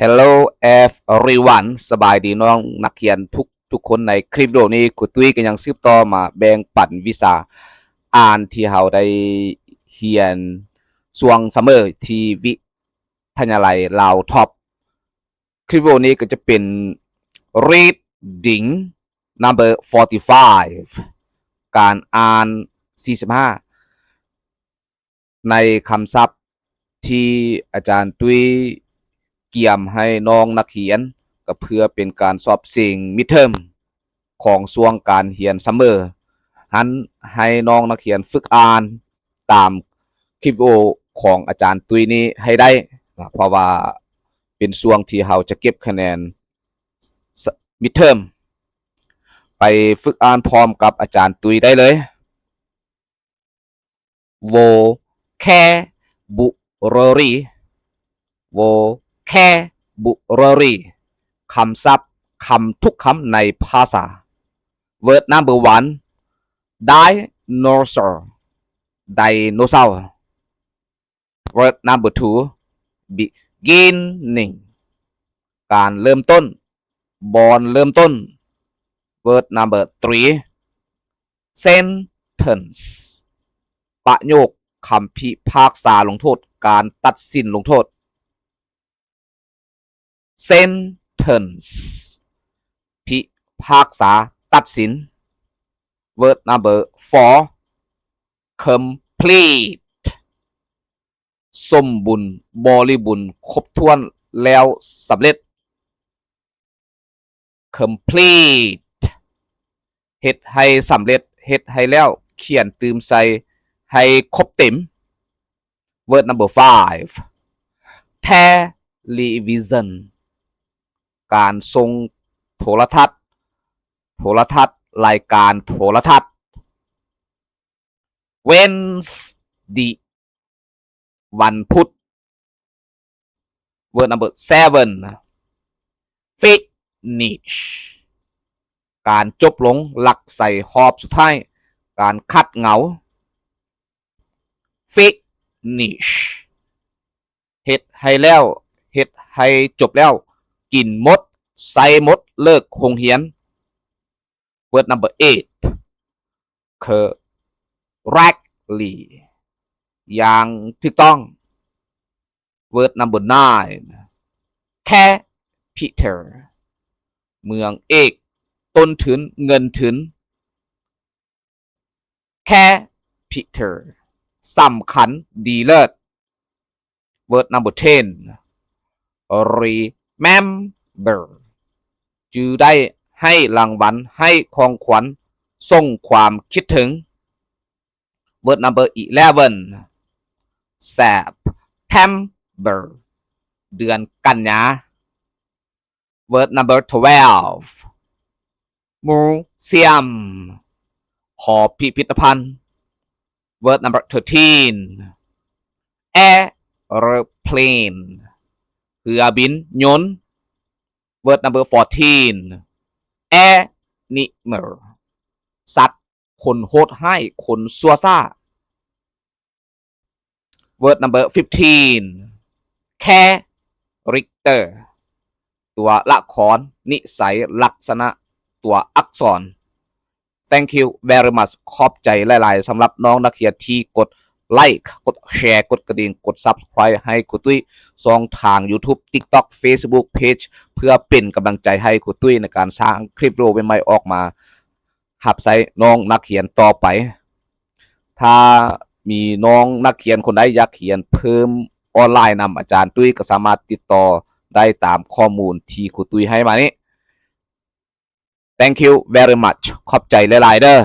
Hello everyone ສະບາຍດີນ້ອງນັກຮຽນທຸກໆຄົນ. ໃນຄລິບວິດີໂອນີ້ ຄູຕຸ້ຍກໍຍັງສືບຕໍ່ມາແບ່ງປັນວິຊາອ່ານທີ່ເຮົາໄດ້ຮຽນຊ່ວງ summer ທີ່ວິທະຍາໄລລາວທັອບ. ຄລິບວິດີໂອນີ້ກໍຈະເປັນ reading number forty-five ການອ່ານສີ່ສິບຫ້າ ໃນຄຳສັບທີ່ອາຈານຕຸ້ຍກຽມໃຫ້ນ້ອງນັກຮຽນ ກໍເພື່ອເປັນການສອບເສັງ midterm ຂອງຊ່ວງການຮຽນ summer ຫັ້ນ ໃຫ້ນ້ອງນັກຮຽນຝຶກອ່ານຕາມຄລິບວິດີໂອຂອງອາຈານຕຸ້ຍນີ້ໃຫ້ໄດ້ນະ ເພາະວ່າເປັນຊ່ວງທີ່ເຮົາຈະເກັບຄະແນນ midterm. ໄປຝຶກອ່ານພ້ອມກັບອາຈານຕຸ້ຍໄດ້ເລີຍ. Vocabulary. Vocabulary. ຄຳສັບ, ຄຳທຸກຄຳໃນພາສາ. Word number one, dinosaur. ໄດໂນເສົາ. Word number two, beginning. ການເລີ່ມຕົ້ນ, ບ່ອນເລີ່ມຕົ້ນ. Word number three, sentence. ປະໂຫຍກ, ຄຳພິພາກສາລົງໂທດ, ການຕັດສິນລົງໂທດ. Sentence. ພິພາກສາ, ຕັດສິນ. Word number four, complete. ສົມບູນ, ບໍລິບູນ, ຄົບຖ້ວນ, ແລ້ວສຳເລັດ. Complete. ເຮັດໃຫ້ສຳເລັດ, ເຮັດໃຫ້ແລ້ວ, ຂຽນຕື່ມໃສ່ໃຫ້ຄົບເຕັມ. Word number five, television. ການສົ່ງໂທລະທັດ, ໂທລະທັດ, ລາຍການໂທລະທັດ. Wednesday. ວັນພຸດ. Word number seven, finish. ການຈົບລົງ, ລັກໄຊຮອບສຸດທ້າຍ, ການຂັດເຫງົາ. Finish. ເຮັດໃຫ້ແລ້ວ, ເຮັດໃຫ້ຈົບແລ້ວ, ກິນໝົດ, ໃຊ້ໝົດ, ເລີກໂຮງຮຽນ. Word number eight, correctly. ຢ່າງຖືກຕ້ອງ. Word number nine, capital. ເມືອງເອກ, ຕົ້ນທຶນ, ເງິນທຶນ. Capital. ສຳຄັນ, ດີເລີດ. Word number ten, remember. ຈື່ໄດ້, ໃຫ້ລາງວັນ, ໃຫ້ຂອງຂວັນ, ສົ່ງຄວາມຄິດເຖິງ. Word number eleven, September. ເດືອນກັນຍາ. Word number twelve, museum. ຫໍພິພິທະພັນ. Word number thirteen, aeroplane. ເຮືອບິນຍົນ. Word number fourteen, animal. ສັດ ຄົນໂຫດຮ້າຍ, ຄົນຊົ່ວຊ້າ. Word number fifteen, character. ຕົວລະຄອນ, ນິໄສ, ລັກສະນະ, ຕົວອັກສອນ. Thank you very much. ຂອບໃຈຫຼາຍໆ ສຳລັບນ້ອງນັກຮຽນທີ່ກົດໄລ, ກົດແຊ, ກົດກະດິ່ງ, ກົດ Subscribe ໃຫ້ຄູຕຸ້ຍ ຊ່ອງທາງ YouTube, TikTok, Facebook Page ເພື່ອເປັນກຳລັງໃຈໃຫ້ຄູຕຸ້ຍໃນການສ້າງຄລິບວິດີໂອໃໝ່ໆອອກມາ ຮັບໃຊ້ນ້ອງນັກຮຽນຕໍ່ໄປ. ຖ້າມີນ້ອງນັກຮຽນຄົນໃດຢາກຮຽນເພີ່ມອອນລາຍນຳອາຈານຕຸ້ຍ ກໍສາມາດຕິດຕໍ່ໄດ້ຕາມຂໍ້ມູນທີ່ຄູຕຸ້ຍໃຫ້ມານີ້. Thank you very much. ຂອບໃຈຫຼາຍໆເດີ້.